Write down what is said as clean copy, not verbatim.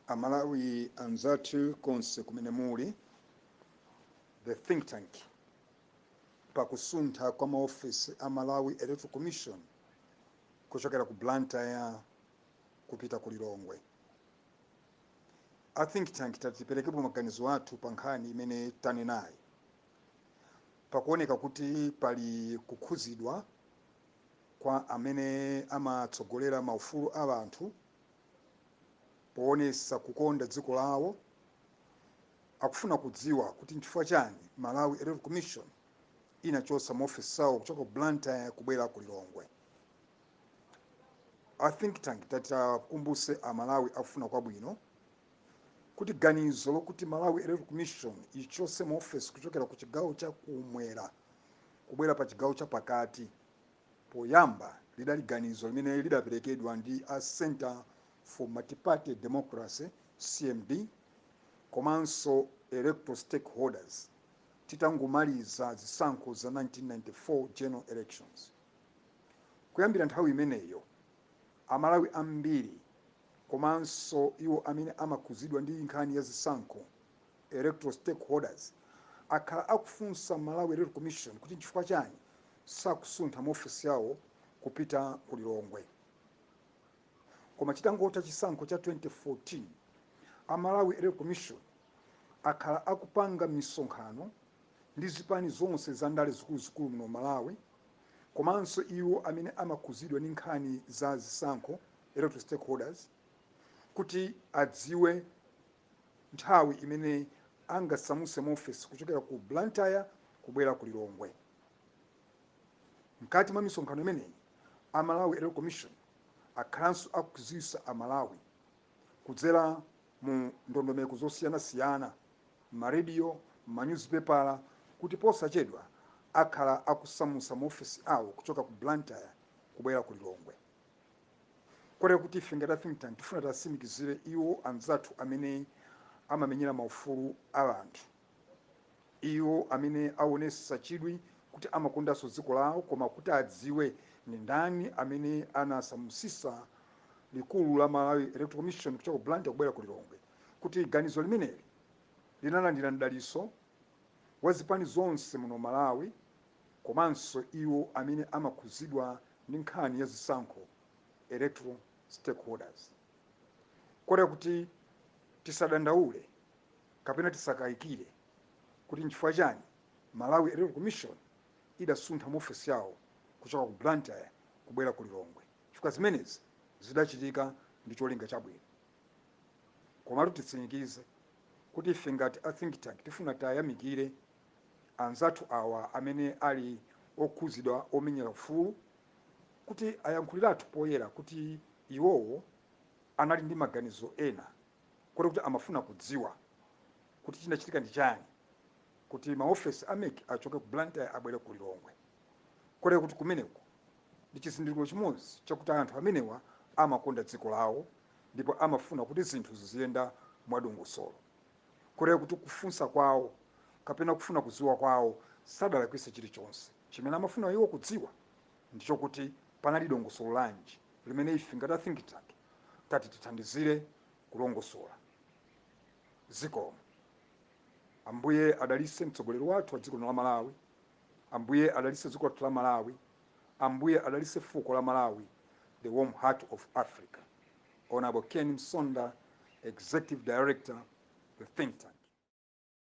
Amalawi anzathu konse kumene muli, The Think Tank pakusuntha kwa maofesi a Malawi Electoral Commission kuchokera ku Blantyre kupita ku Lilongwe, a Think Tank tatiperekepo maganizo athu pa nkhani imene tanenayi. Pakuoneka kuti pali kukhuzidwa kwa amene amatsogolera maufulu a anthu poonesa kukonda dziko lawo, akufuna kudziwa kuti nchifukwa chani Malawi Electoral Commission inachosa maofesi awo kuchoka ku Blantyre kubwera ku Lilongwe. A Think Tank tatiakumbuse Amalawi akufuna kwabwino kuti ganizo lokuti Malawi Electoral Commission ichose maofesi kuchokera ku chigawo cha kumwera kubwera pa chigawo cha pakati, poyamba lidali ganizo limene lidaperekedwa ndi a Center for Multiparty Democracy, CMD, komanso electoral stakeholders titangomaliza zisankho za 1994 general elections. Kuyambira nthawi imeneyo, Amalawi ambiri komanso iwo amene amakhuzidwa ndi nkhani ya zisankho, electoral stakeholders, akhala akufunsa Malawi Electoral Commission kuti nchifukwa chani sakusuntha maofesi yawo kupita ku Lilongwe. Koma chitangotha chisankho cha 2014, a Malawi Electoral Commission akhala akupanga misonkhano ndi zipani zonse za ndale zikuluzikulu muno Malawi komanso iwo amene amakhuzidwa ndi nkhani za zisankho, electoral stakeholders, kuti adziwe nthawi imene angasamuse maofesi kuchokera ku Blantyre kubwera ku Lilongwe. Mkati mwa misonkhano imeneyi, a Malawi Electoral Commission akhalanso akudziwitsa Amalawi kudzera mu ndondomeko zosiyanasiyana, marediyo, manyuzipepala, kuti posachedwa akhala akusamutsa maofesi awo kuchoka ku Blantyre kubwera ku Lilongwe. Kotero kuti ife ngati a Think Tank tifuna tatsimikizire iwo anzathu amene amamenyera maufulu a anthu, iwo amene aonesa chidwi kuti amakondanso dziko lawo koma kuti adziwe ndi ndani amene anasamusisa likulu la Malawi Electoral Commission kuchoka ku Blantyre kubwera ku Lilongwe, kuti ganizo limeneli linalandira mdaliso wa zipani zonse muno Malawi komanso iwo amene amakhuzidwa ndi nkhani ya zisankho, electoral stakeholders. Kotero kuti tisadandaule kapena tisakayikire kuti nchifukwa chani Malawi Electoral Commission idasuntha maofesi yawo kuchoka ku Blantyre kubwera ku Lilongwe, chifukwa zimenezi zidachitika ndi cholinga chabwino. Komatu titsimikize kuti ife ngati a Think Tank tifuna tayamikire anzathu awa amene ali okhuzidwa, omenyera ufulu, kuti ayankhuliratu poyera kuti iwowo anali ndi maganizo ena, kotero kuti amafuna kudziwa kuti chinachitika ndi chani kuti maofesi a MEC achoke ku Blantyre abwere ku Lilongwe. Kotero kuti kumeneko ndi chizindikiro chimodzi chakuti anthu amenewa amakonda dziko lawo ndipo amafuna kuti zinthu ziziyenda mwadongosolo. Kotero kuti kufunsa kwawo kapena kufuna kudziwa kwawo sadalakwitse chilichonse. Chimene amafuna iwo kudziwa ndichokuti panali dongosolo lanji limene ife ngati a Think Tank tati tithandizire kulongosola. Zikomo. Ambuye adalitse mtsogoleri wathu wa dziko lino la Malawi. Ambuye adalitse dziko lathu la Malawi. Ambuye adalitse fuko la Malawi, the warm heart of Africa. Honorable Ken Msonda, Executive Director, The Think Tank.